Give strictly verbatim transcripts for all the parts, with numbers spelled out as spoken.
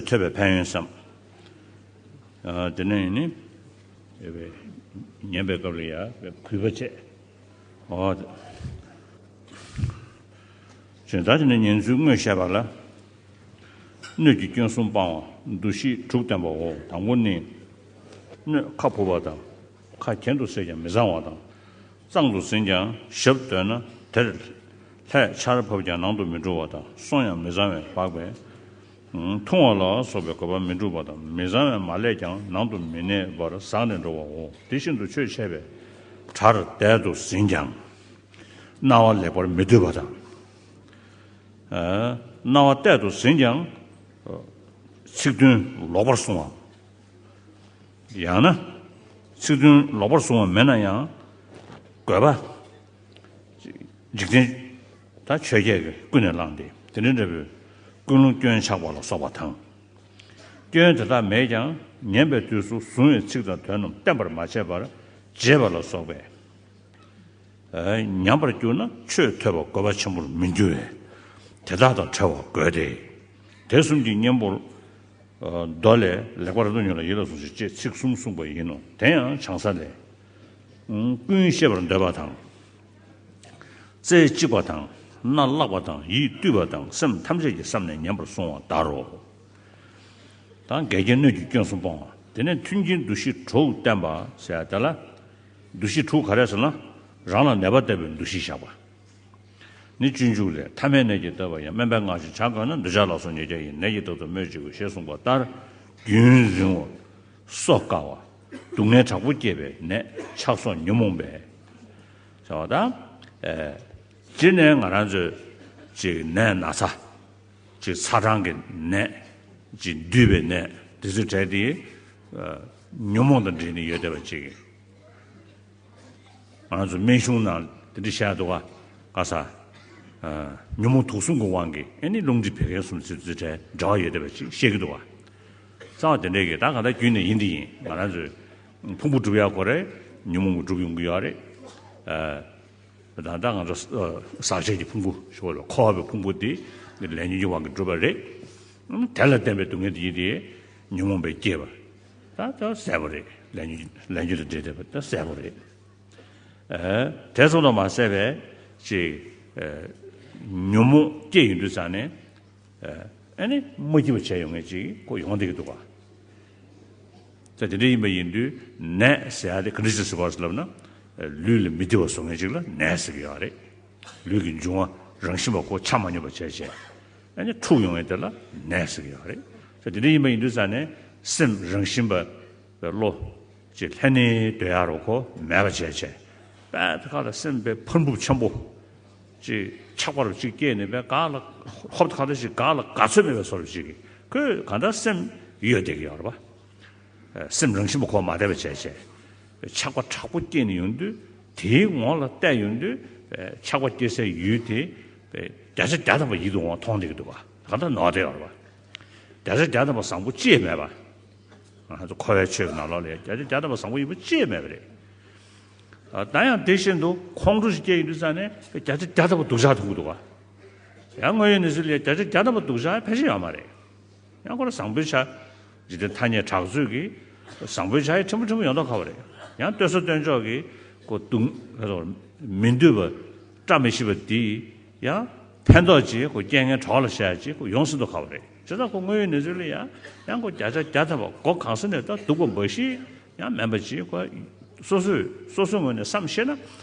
ཐོས་པའི་ཕན་ཡོན་བསམ། ཨ། དེ་ནས་ནི་ཉན་པའི་སྐབས་ལ་ཡ་གུས་པ་བྱས། ཨོ། ཞེས་ད་དེ་ནས་ཉན་ཚུལ་དངོས་བཤད་པ་ལ། སྣོད་ཀྱི་སྐྱོན་གསུམ་སྤང་བ་འདུ་ཤེས་དྲུག་བསྟེན་པའོ། དང་པོ་ནི། སྣོད་ཁ་ཕུབ་པ་དང་། ཁ་གྱེན་དུ་བསལ་ཀྱང་མི་གཙང་བ་དང་། གཙང་དུ་ཟིན་ཀྱང་ཞབས་བརྡོལ་ན་དེར་ལྷས་ཆར་ཕབ་ཀྱང་ནང་དུ་མི་འགྲོ་བ་དང་། སོང་ཡང་མི་གཙང་བས་སྦགས་པས། འཐུང་བ་ལ་སོགས་པའི་དགོས་པ་མི་འགྲུབ་པ་དང་། མི་གཙང་བས་མ་བསླད་ཀྱང་ནང་དུ་མི་གནས་པར་ཟགས་ནས་འགྲོ་བའོ། དེ་བཞིན་དུ་ཆོས་འཆད་པའི་གྲྭར་བསྡད་དུ་ཟིན་ཀྱང་། རྣ་བ་ལེགས་པར་མི་སྡོད་པ་དང་། ཨ། རྣ་བ་གཏད་དུ་ཟིན་ཀྱང་། ཚིག་དོན་ལོག་པར་གསུང་བ། ཡང་ན། ཚིག་དོན་ལོག་པར་གསུང་བ་མེད་ན་ཡང་། དགོས་པ། འཇིག་རྟེན། ད་ཆོས་བརྒྱད་ཀྱིས་ཀུན་ནས་བསླངས་ཏེ་དེ་འདྲའི་འདྲ་བའི་ཀུན་སློང་སྐྱོན་ཆགས་པ་ལ་སོགས་པ་དང་། སྐྱོན་དེ་དག་མེད་ཀྱང་ཉན་པའི་དུས་སུ་གཟུང་བའི་ཚིག་དང་དོན་རྣམས་བརྟན་པར་མ་བྱས་པར་བརྗེད་པ་ལ་སོགས་པས། ཨ། ཉམས་པར་གྱུར་ན་ཆོས་ཐོས་པ་དགོས་པ་ཆེན་པོར་མི་འགྱུར་བས། དེ་དག་དང་བྲལ་བ་དགོས་ཏེ། དེ་གསུམ་གྱི་གཉེན་པོར། ཨ། མདོ་ལས། ལེགས་པར་རབ་ཏུ་ཉོན་ལ་ཡིད་ལ་ཟུངས་ཤིག་ཅེས་ཚིག་གསུམ་གསུངས་པ་ཡིན་ནོ། དེ་ཡང་བྱང་ས་ལས། ཀུན་ཤེས་པར་འདོད་པ་དང་། རྩེ་གཅིག་པ་དང་། སྣ་བླགས་པ་དང་། ཡིད་བཏུལ་བ་དང་། སེམས་ཐམས་ཅད་ཀྱི་བསམ་ནས་ཉན་པར་གསུང་བ་ལྟར་རོ། དང་། འགལ་རྐྱེན་སྣོད་ཀྱི་སྐྱོན་གསུམ་སྤོང་བ། དེ་ནས་མཐུན་རྐྱེན་འདུ་ཤེས་དྲུག་བསྟེན་པ་ཟེར་ཡ་དེ་ལ། འདུ་ཤེས་དྲུག་ག་རེ་ཟེར་ན། རང་ལ་ནད་པ་ལྟ་བུའི་འདུ་ཤེས་བཞག་པ། ནི་སྤྱོད་འཇུག་ལས། ཐ་མལ་ནད་ཀྱིས་བཏབ་པ་ཡང་སྨན་པས་སྔགས་ཤིང་བྱ་དགོས་ན། འདོད་ཆགས་ལ་སོགས་ཉེས་བྱས་ཡིན། ནད་ཀྱིས་བཏབ་ཏུ་སྨོས་ཅི་དགོས། ཞེས་གསུངས་པ་ལྟར། རྒྱུན་རིང་བ། སོ་བསྐ་བ། སྡུག་བསྔལ་དྲག་པོ་བསྐྱེད་པའི་ནད། ཆགས་སོགས་ཉོན་མོངས་པས། ཟེར་བ་དང་། ཨེ། སྤྱིར་ནས་ང་རང་ཚོས་ཅིག་ནད་ན་ཚ། ཅིག་ཚ་གྲང་གི་ནད། ཅིག་འདུས་པའི་ནད། དེ་ཚོའི་གྲས་དེ། ཨ། ཉོན་མོངས་དང་འདྲེས་ནས་ཡོད་བསྡད་པ་ཅིག་ང་ཚོ་སྨན་གཞུང་ནང་དེ་འདྲ་བཤད་འདུག་ག་ག་ས། ཨ། ཉོན་མོངས་དུག་གསུམ་གྱི་དབང་གིས་ཨེ་ནི་རླུང་མཁྲིས་བད་ཀན་གསུམ་ཚོའི་ཚོའི་གྲས་འབྲེལ་བ་ཡོད་བསྡད་པ་ཅིག་བཤད་ཀྱི་འདུག་ག་རྩ་བ་དེ་འདྲས་ཀྱི་ད་གང་ལྟར་རྒྱུན་ནས་ཡིན་དེ་ཡིན། ང་རང་ཚོས་ཕུང་པོ་སྒྲུབ་ཡག་ཁོ་རེ་ཉོན་མོངས་ཀྱིས་སྒྲུབ་ཡོང་གི་ཡོད་རེད། ཨ། ད་ལྟ་ང་ཚོ་ཟག་བཅས་ཀྱི་ཕུང་པོ་ཞུ་བ་ལ་འཁོར་བའི་ཕུང་པོ་འདི་ལས་ཉོན་གྱི་དབང་གིས་གྲུབ་པ་རེད། དེ་ལ་བརྟེན་པའི་སྡུག་བསྔལ་དེ་ཡིན་དེ་ཉོན་མོངས་པས་བསྐྱེད་པ། ད་ད་ཟད་པ་རེད། ལས་ཉོན་ལས་ཉོན་དང་འབྲེལ་བསྡད་པ་ད་ཟད་པ་རེད། ཨ། དེ་ཙམ་དུ་མ་ཟད་པའི་ཅིག་ཨ། ཉོན་མོངས་སྐྱེས་ཡོང་དུས་ཙང་ནས། ཨ་ནི་མ་སྐྱིད་པ་བྱས་ཡོང་མཁན་ཅིག་ཁོ་ཡོང་བསྡད་ཀྱི་འདུག་ག་ད་དེ་འདྲ་ཡིན་པ་ཡིན་དུས་ནད་ཟེར་ཡ་དེ་ག་འདྲ་ཞིག་བཟོ་བ་ཟེར་ལབ་ན། ལུས་ལ་མི་བདེ་བ་བཟོ་མཁན་ཅིག་ལ་ནད་ཟེར་གྱི་ཡོད་རེད། ལུས་ཀྱི་འབྱུང་བ་རང་བཞིན་པ་ཁོ་ཆ་མ་སྙོམས་པ་བྱས་བྱས། ཨ་ནི་འཁྲུགས་ཡོང་ཡ་དེ་ལ་ནད་ཟེར་གྱི་ཡོད་རེད། ད་དེ་འདྲ་ཡིན་པ་ཡིན་དུས་ཙང་ནས་སེམས་རང་བཞིན་པ། བློ། ཅིག་ལྷན་ནེ་སྡོད་ཡ་རོ་ཁོ་མེད་པ་བྱས་བྱས། དཔེ་དེ་ཁ་ལ་སེམས་པའི་ཕར་འབུབ་ཆེན་པོ། ཅིག་ཆགས་པ་རུ་ཅིག་སྐྱེས་ནས་པའི་ག་ལ་ཧོབ་ཁ་ལ་ཞིག་ག་ལ་ག་ཚོད་མེད་པའི་བཟོ་རུ་ཅིག་གིས་ཁོས་གང་ལྟར་སེམས་ཡོད་བསྡད་ཀྱི་ཡོད་རེད་པ། སེམས་རང་བཞིན་པ་ཁོ་མ་བདེ་བ་བྱས་བྱས། ཆགས་པ་དྲག་པོ་སྐྱེས་ནས་ཡོང་དུས་དེའི་ངོ་ལ་བལྟས་ཡོང་དུས། ཆགས་པ་སྐྱེ་སའི་ཡུལ་དེ། བརྒྱ་ཆ་བརྒྱ་ཐམ་པ་ཡིད་དུ་འོང་མཐོང་བསྡད་ཀྱི་འདུག་པ། གང་ལྟར་ནོར་བསྡད་ཡོད་རེད་པ། བརྒྱ་ཆ་བརྒྱ་ཐམ་པ་བཟང་པོ་ཅིས་མེད་པ། ང་ཚོ་འཁོར་བའི་ཆོས་ཀྱི་ནང་ལོགས་ལ་བརྒྱ་ཆ་བརྒྱ་ཐམ་པ་བཟང་པོ་ཡིན་པ་ཅིས་མེད་པ་རེད། ཨ། ད་ཡང་དེ་བཞིན་དུ་ཁོང་ཁྲོ་ཞིག་སྐྱེ་ཡོང་དུས་ཙང་ནས་བརྒྱ་ཆ་བརྒྱ་ཐམ་པ་སྡུག་ཅག་མཐོང་གི་འདུག་པ། ཡང་དངོས་ཡོད་གནས་ཚུལ་ལ་བརྒྱ་ཆ་བརྒྱ་ཐམ་པ་སྡུག་ཅག་ཕལ་ཆེར་ཡོད་མ་རེད། ཡང་ཁོ་རང་བཟང་པོའི་ཆ། འཇིག་རྟེན་ཐ་སྙད་གྲགས་ཚོད་ཀྱིས་བཟང་པོའི་ཆ་ཡི་ཕྲན་བུ་ཕྲན་བུ་ཡོང་མདོག་ཁ་པོ་རེད། ཡང་སྟོན་ས་སྟོན་ཕྱོགས་ཀྱི་ཁོ་སྡུག་མི་འདོད་པ་བཀྲ་མི་ཤིས་པ་འདི་ཡང་ཕན་ཐོགས་ཀྱིས་ཁོ་རྐྱེན་ངན་གྲོགས་ལ་བཤད་ཀྱིས་ཁོ་ཡོང་སྲིད་མདོག་ཁ་པོ་རེད། བྱས་ཙང་ཁོ་དངོས་ཡོད་གནས་ཚུལ་ལ་ཡང་ཡང་ཁོ་བརྒྱ་ཆ་བརྒྱ་ཐམ་པ་སྒོ་གང་ས་ནས་ད་སྡུག་པ་འབའ་ཞིག་ཡང་མིན་པ་ཅིག་ཁོ་སོ་སོས་སོ་སོའི་ངོས་ནས་བསམ་ཤེས་ན་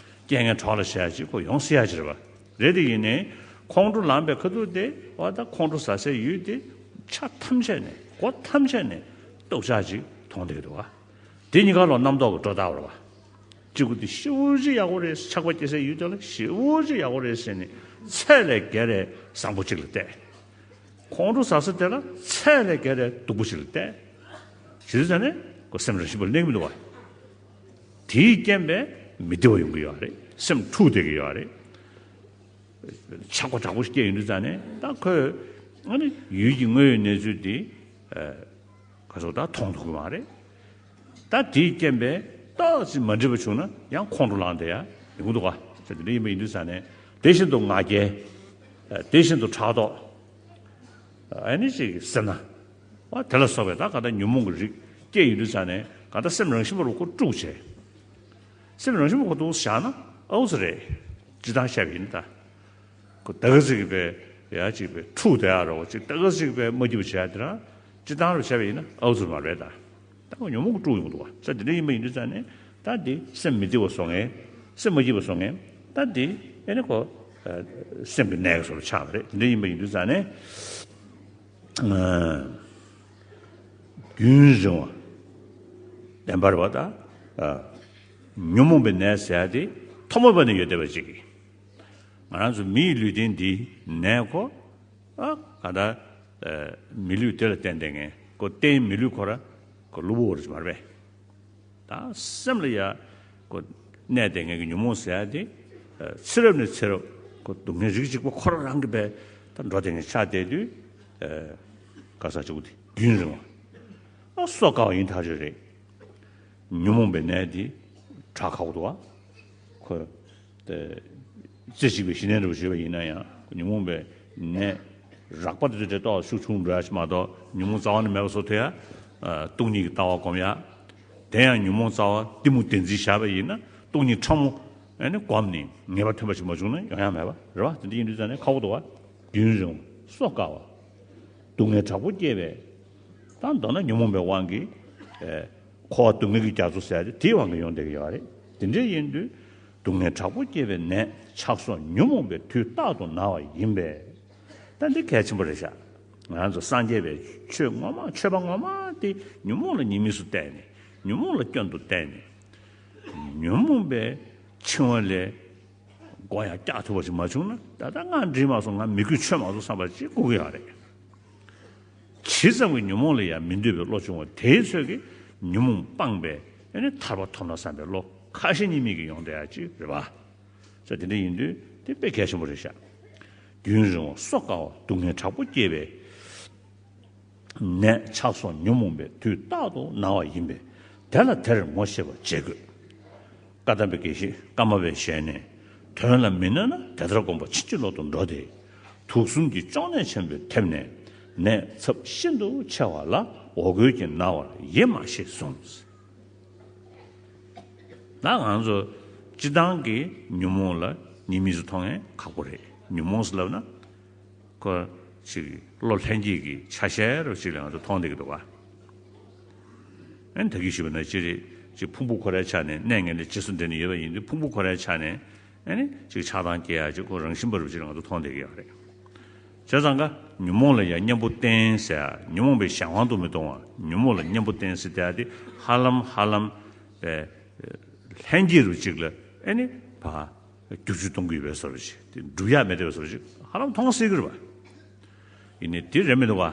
རྐྱེན་ངན་གྲོགས་ལ་བཤད་ཀྱིས་ཁོ་ཡོང་སྲིད་ཡ་ཅིག་རེད་པ། རེད་དེ་ཡིན་ནའི་ཁོང་ཁྲོ་ལངས་པའི་ཁ་ཐུག་དེ་བ་ད་ཁོང་ཁྲོ་ཟ་སའི་ཡུལ་དེ་ཆ་ཐམས་ཅད་ནས་སྒོ་ཐམས་ཅད་ནས་སྡུག་ཅག་ཅིག་མཐོང་བསྡད་ཀྱི་འདུག་པ། དེ་གཉིས་ཀ་ལོ་རྣམ་རྟོག་གི་སྒྲོ་བཏགས་པ་རེད་པ། གཅིག་པུ་དེ་ཞེ་པོ་ཅིག་ཡག་པོ་རེད། ཆགས་པ་སྐྱེ་སའི་ཡུལ་དེ་ལ་ཞེ་པོ་ཅིག་ཡག་པོ་རེད་ཟེར་ནས་ཚད་ལས་བརྒལ་བའི་བཟང་པོ་ཅིག་ལ་བལྟས། ཁོང་ཁྲོ་ཟ་ས་དེ་ལ་ཚད་ལས་བརྒལ་བའི་སྡུག་པོ་ཅིག་ལ་བལྟས། ཇི་ལྟར་ཟེར་ན་ཁོ་སེམས་རང་བཞིན་པར་གནས་ཀྱི་མི་འདུག་པ། དེའི་རྐྱེན་པས་མི་བདེ་བ་ཡོང་གི་ཡོད་རེད། སེམས་འཁྲུགས་བསྡད་ཀྱི་ཡོད་རེད། ཆགས་པ་དྲག་པོ་ཞིག་སྐྱེས་ཡོང་དུས་ཙང་ནས་ད་ཁོས་ཨ་ནི་ཡུལ་གྱི་དངོས་ཡོད་གནས་ཚུལ་འདི་ཨ་ག་ཚོད་ད་མཐོང་ཐུབ་ཀྱི་མ་རེད། ད་དེའི་རྐྱེན་པས་ཏོག་ཙམ་མ་འགྲིག་པ་བྱུང་ན་ཡང་ཁོང་ཁྲོ་ལངས་བསྡད་ཡ་ཡོང་གི་འདུག་ག་ཟེར་དེ་འདྲ་ཡིན་པ་ཡིན་དུས་ཙང་ནས་དེ་བཞིན་དུ་ང་རྒྱལ། དེ་བཞིན་དུ་ཕྲག་དོག་ཨ་ནི་ཅིག་སེར་སྣ། བ་དེ་ལ་སོགས་པའི་ད་ག་ད་ཉོན་མོངས་ཀྱི་རིགས་སྐྱེ་ཡོང་དུས་ཙང་ནས་ག་ད་སེམས་རང་བཞིན་པ་རུ་ཁོ་དཀྲུགས་བྱས། སེམས་རང་བཞིན་པ་ཁོ་དུ་བཞག་ན་ཨའུ་ཙི་རེད། སྤྱིར་བཏང་བཤད་པ་ཡིན་ད། ཁོ་ད་ག་ཟིག་གི་པའི་ཡ་གཅིག་པའི་འཁྲུག་བསྡད་ཡ་རོ་གཅིག་ད་ག་ཟིག་པའི་མ་སྐྱིད་པ་བྱས་དེ་རང་སྤྱིར་བཏང་རུ་བྱས་པ་ཡིན་ན་ཨའུ་ཙི་མ་རེད་ད། ད་ཁོ་ཉོན་མོངས་ཀྱི་དཀྲུག་ཡོང་འདུག་བ། ས་དེ་འདྲ་ཡིན་པ་ཡིན་དུས་ཙང་ནས་ད་འདི་སེམས་མི་བདེ་བ་བཟོ་མཁན། སེམས་མ་སྐྱིད་པ་བཟོ་མཁན། ད་འདི་ཨེ་ནི་ཁོ་སེམས་ཀྱི་ནད་ཀྱི་བཟོ་འདྲ་ཆགས་པ་རེད། དེ་འདྲ་ཡིན་པ་ཡིན་དུས་ཙང་ནས། རྒྱུན་རིང་བ། བདེན་པར་བ་དང་། ཉོན་མོངས་པའི་ནད་ཟེར་ཡ་དེ་ཐོག་མ་བར་ནས་ཡོད་བསྡད་པ་ཅིག་གིས། ང་རང་ཚོ་མི་ཡི་ལུས་རྟེན་འདིའི་ནད་ཁོ། ཨ་ག་ད། མི་ལུས་དེ་ལ་བརྟེན་བསྡད་མཁན་ཁོ་རྟེན་མི་ལུས་ཁོ་ར་ཁོ་གློ་བུར་བ་རེད་མ་རེད་པས། ད་སེམས་ལ་ཡ་ཁོ་གནས་བསྡད་མཁན་གྱི་ཉོན་མོངས་ཟེར་ཡ་དེ། ཚེ་རབས་ནས་ཚེ་རབས་ཁོ་སྡུག་བསྔལ་རིགས་གཅིག་པ་ཁོ་རང་རང་གི་བས་ད་འགྲོ་བསྡད་མཁན་ཆགས་བསྡད་དུས། ག་ས་ཆུ་བོ་དེ་རྒྱུན་རིང་བ། ཨ་གསོ་དཀའ་བ་ཡིན་ཐག་ཆོད་རེད། ཉོན་མོངས་པའི་ནད་དེ་དྲག་ཁག་པོ་འདུག་བ། ཁོ། རྩེ་གཅིག་པའི་ཞི་གནས་འདྲ་བོ་བྱས་པ་ཡིན་ན་ཡང་ཉོན་མོངས་པའི་ནད་རགས་པ་དེ་ཚོ་དེ་ཏོག་ཤུགས་ཆུང་འགྲོ་ཡ་ཞིག་མ་གཏོགས་ཉོན་མོངས་རྩ་བ་ནས་མེད་པ་བཟོ་ཐུབ་ཡ། སྟོང་ཉིད་ཀྱི་ལྟ་བ་སྒོམ་ཡ། དེ་ཡང་ཉོན་མོངས་རྩ་བ་གཏི་མུག་བདེན་འཛིན་བཞག་པ་ཡིན་ན་སྟོང་ཉིད་ཕྲ་མོ་ཨ་ནི་སྒོམ་ནས་ངེས་པ་ཐོན་པ་ཞིག་མ་བྱུང་ན་ཡོང་ཡ་མེད་པ་རེད་བ། དེ་འདྲ་ཡིན་དུས་ཙང་ནས་ཁག་པོ་འདུག་བ། རྒྱུན་རིང་བ། གསོ་དཀའ་བ། སྡུག་བསྔལ་དྲག་པོ་སྐྱེས་པས། ད་མདོར་ན་ཉོན་མོངས་པའི་དབང་གིས། ཨེ། འཁོར་བ་སྡུག་བསྔལ་གྱི་རྒྱ་མཚོ་ཟེར་ཡ་དེ་དེའི་དབང་གིས་ཡོང་བསྡད་ཀྱི་ཡོད་རེད། དེ་འདྲ་ཡིན་དུས། སྡུག་བསྔལ་དྲག་པོ་སྐྱེས་པའི་ནད་ཆགས་སོགས་ཉོན་མོངས་པའི་དུས་རྟག་ཏུ་ན་བ་ཡིན་པས། ད་འདི་གལ་ཆེན་པོ་རེད་ཤག་ང་ཚོ་སངས་རྒྱས་པའི་ཆོས་ངོ་མ་ཆོས་པ་ངོ་མ་དེ་ཉོན་མོངས་ལ་ཉེས་དམིགས་སུ་བལྟས་ནས་ཉོན་མོངས་ལ་སྐྱོན་དུ་བལྟས་ནས། ཉོན་མོངས་པའི་འཆིང་བ་ལས་མགོ་ཡང་བཀྱག་ཐུབ་པ་ཞིག་མ་བྱུང་ན་ད་ལྟ་ང་འདྲིས་མ་སོང་ང་མི་དགོས་ཆོས་མ་སོང་བསམ་པ་ཅིག་དགོས་ཀྱི་ཡོད་རེད། ཇི་ཙམ་གྱི་ཉོན་མོངས་ལ་ཡང་མི་འདོད་པའི་བློ་བྱུང་བ་དེའི་ཚོད་ཀྱིས་ཉོན་མོངས་སྤངས་པས་ཨ་ནི་ཐར་པ་ཐོབ་ན་བསམ་པའི་བློ་ཁ་ཞེ་གཉིས་མེད་ཀྱིས་ཡོང་བསྡད་ཡ་ཅིག་རེད་པ། ས་དེ་འདྲ་ཡིན་དུས་དེ་དཔེ་གལ་ཆེན་པོ་རེད་ཤག་རྒྱུན་རིང་བ་གསོ་དཀའ་བ་སྡུག་བསྔལ་དྲག་པོ་སྐྱེས་པའི་ནད་ཆགས་སོགས་ཉོན་མོངས་པའི་དུས་རྟག་ཏུ་ན་བ་ཡིན་པས་དེ་ལ་དེར་ངོ་ཤེས་པར་བྱེད་དགོས། བཀའ་གདམས་པའི་དགེ་བཤེས་ཀརྨ་པའི་ཞལ་ནས། དོན་ལ་མི་གནོད་ན་དེ་ལྟར་བསྒོམ་པ་ཕྱིན་ཅི་ལོག་ཏུ་འགྲོ་སྟེ། དུག་གསུམ་གྱི་གཅོང་ནད་ཆེན་པོས་ཐེབས་ནས་ནད་ཚབས་ཤིན་ཏུ་ཆེ་བ་ལ་འོ་སྐོལ་གྱིས་ན་བར་ཡེ་མ་ཤེས་གསུངས། ད་ང་ཚོ་སྤྱི་བཏང་གི་ཉོན་མོངས་ལ་ཉེས་དམིགས་སུ་མཐོང་མཁན་ཁག་པོ་རེད། ཉོན་མོངས་སུ་ལབ་ན། ཁོ་ཅིག་བློ་ལྷན་སྐྱེས་ཀྱི་ཆ་ཤས་རུ་ཅིག་ལ་ང་ཚོ་མཐོང་བསྡད་ཀྱི་འདུག་བ། ཨ་ནི་ད་གིན་ཞུས་པ་ནང་བཞིན་རེད། ཅིག་ཕུང་པོ་ཁོ་རའི་ཆ་ནས་གནས་ངན་ལས་རྗེས་སུ་འབྲེལ་ནས་ཡོད་པ་ཡིན་དུས་ཕུང་པོ་ཁོ་རའི་ཆ་ནས་ཨ་ནི་ཅིག་ཆགས་སྡང་སྐྱེ་ཡ་ཅིག་ཁོ་རང་བཞིན་པ་རུ་ཅིག་ལ་ང་ཚོ་མཐོང་བསྡད་ཀྱི་ཡོད་རེད། བྱས་ཙང་ཀ་ཉོན་མོངས་ལ་ཡང་གཉེན་པོ་བསྟེན་ཟེར་ཡ་ཉོན་མོངས་པའི་གཞན་དབང་དུ་མི་གཏོང་བ་ཉོན་མོངས་ལ་གཉེན་པོ་བསྟེན་ཟེར་ཡ་དེ་ཧ་ལམ་ཧ་ལམ་པའི་ལྷན་སྐྱེས་རུ་ཅིག་ལ་ཨ་ནི་བ། བསྒྱུར་བཅོས་གཏོང་གི་ཡོད་པའི་བཟོ་འདྲ་ཞིག་དེ་འགྲུབ་ཡག་མེད་བསྡད་པའི་བཟོ་འདྲ་ཞིག་ཧ་ལམ་མཐོང་སྲིད་ཀྱི་རེད་པ། ཡིན་ནའི་དེ་རེད་མི་འདུག་བ།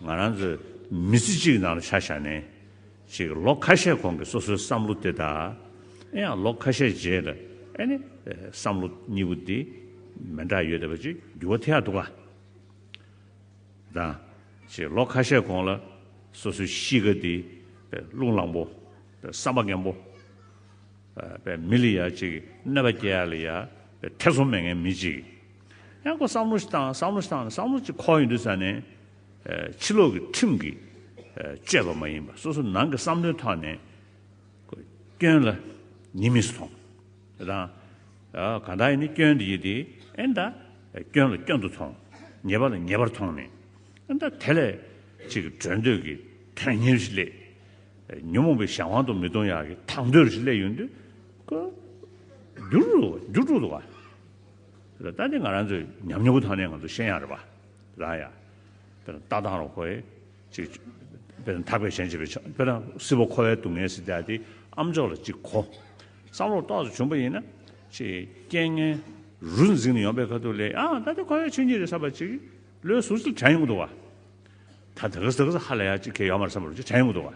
ང་རང་ཚོའི་མི་ཚེ་གཅིག་གི་ནང་ལ་ཆ་བཞག་ནས་ཅིག་ལོ་ཁ་ཤས་གོང་གི་སོ་སོའི་བསམ་བློ་དེ་དང་ཨེ་ཡང་ལོ་ཁ་ཤས་རྗེས་ལ་ཨེ་ནི་བསམ་བློ་གཉིས་པོ་དེ་མི་འདྲ་ཡོད་བསྡད་པ་ཅིག་འགྱུར་བ་ཐེབས་ཡག་འདུག་ག། དང་། ཅེས་ལོ་ཁ་ཤས་གོང་ལ་སོ་སོའི་གཤིས་ཀ་དེ་རླུང་ལངས་པོ། བསམ་པ་ངན་པོ། པའི་མི་ལ་ཡ་ཅིག་གནོད་པ་སྐྱེལ་ཡ་ལ་ཡ་ཐེ་ཚོམ་མེད་མཁན་མི་ཅིག་ཡང་ཁོ་བསམ་བློ་ཞིག་བཏང་བསམ་བློ་ཞིག་བཏང་ནས་བསམ་བློ་ཅིག་འཁོར་ཡོང་དུས་ཙ་ནས། ཕྱི་ལོགས་ཀྱི་ཁྲིམས་ཀྱིས་བཅོས་པ་མ་ཡིན་པ་སོ་སོ་ནང་གི་བསམ་བློའི་ཐོག་ནས། སྐྱོན་ལ་ཉེས་དམིགས་སུ་མཐོང་། དེ་དང་། གང་ལྟར་ཡིན་ནའི་སྐྱོན་འདི་ཡིན་ཏེ་ཨེ་ད། སྐྱོན་ལ་སྐྱོན་དུ་མཐོང་། ཉེས་པ་ལ་ཉེས་པར་མཐོང་ནས། ཨེ་ད་དེ་ལས་ཅིག་གྲོལ་འདོད་ཀྱི་དོན་གཉེར་ཞིག་སླེབས། ཉོན་མོངས་པའི་གཞན་དབང་དུ་མི་གཏོང་ཡག་གི་དང་འདོད་ཞིག་སླེབས་ཡོང་དུས་ཁོ། འགྱུར་འགྲོ་འགྱུར་འགྲོ་འདུག་ག། ད་དེ་ང་རང་ཚོས་ཉམས་མྱོང་གི་ཐོག་ནས་ང་ཚོ་ཤེས་ཡག་རེད་པ། རང་ཡ། དཔེར་ན་ལྟ་སྟངས་རུ་ཁོ་ཡི། ཅིག་དཔེར་ན་ཐར་པའི་གཞན་གཅེས་པའི་ཕྱོགས་དཔེར་ན་སྲིད་པ་འཁོར་བའི་སྡུག་བསྔལ་ཟེར་ཡ་དེ་ཨ་མཆོག་ལ་ཅིག་གོ། བསམ་བློ་ཏོག་ཙམ་བྱུང་པ་ཡིན་ན། ཅིག་རྐྱེན་ངན་རུ་འཛིང་ནས་ཡོང་པའི་ཁ་ཐུག་ལས་ཨ་ད་དེ་འཁོར་བའི་ཆོས་ཉིད་རེད་བསམ་པ་ཅིག་བློའི་ཟུར་ཅིག་དྲན་ཡོང་གི་འདུག་བ། ད་ད་ག་ཟེ་ད་ག་ཟེ་ཧ་ལས་ཡ་ཅིག་གལ་ཡོད་མ་རེད་བསམ་པ་རུ་ཅིག་དྲན་ཡོང་གི་འདུག་བ།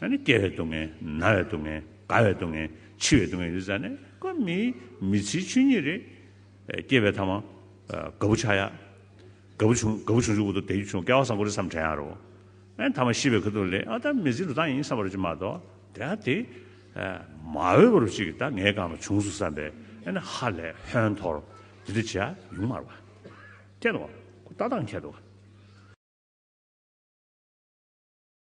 ཨ་ནི་སྐྱེ་བའི་སྡུག་བསྔལ་ན་བའི་སྡུག་བསྔལ་རྒ་བའི་སྡུག་བསྔལ་འཆི་བའི་སྡུག་བསྔལ་ཡོད་ཙང་ནས་ཁོ་མི་མི་ཚེའི་ཆོས་ཉིད་རེད། སྐྱེ་བའི་ཐ་མ། དགའ་པོ་ཆགས་ཡ། དགའ་པོ་བྱུང་དགའ་པོ་བྱུང་ཆུག་བུ་དུ་དེ་ཡུ་བྱུང་སྐལ་བ་བཟང་པོ་རེད་བསམ་དྲན་ཡ་རོ། ཨེ་ཐ་མ་ཤི་བའི་ཁ་ཐུག་ལས་ཨ་ད་མི་ཚེ་འགྲོ་སྟངས་ཡིན་བསམ་པ་རེད་ཅི་མ་གཏོགས་དེ་ཧ་དེ། མ་འོས་པ་རུ་ཅིག་ད་ངའི་སྒང་ལ་བྱུང་སོང་བསམ་པའི་ཨེ་ན་ཧ་ལས་ཧོན་འཐོར་དེ་འདྲ་བྱས་ཡོང་མ་རེད་པ། ཁྱེད་དོ། ཁོ་ལྟ་སྟངས་ཁྱེད་དོ།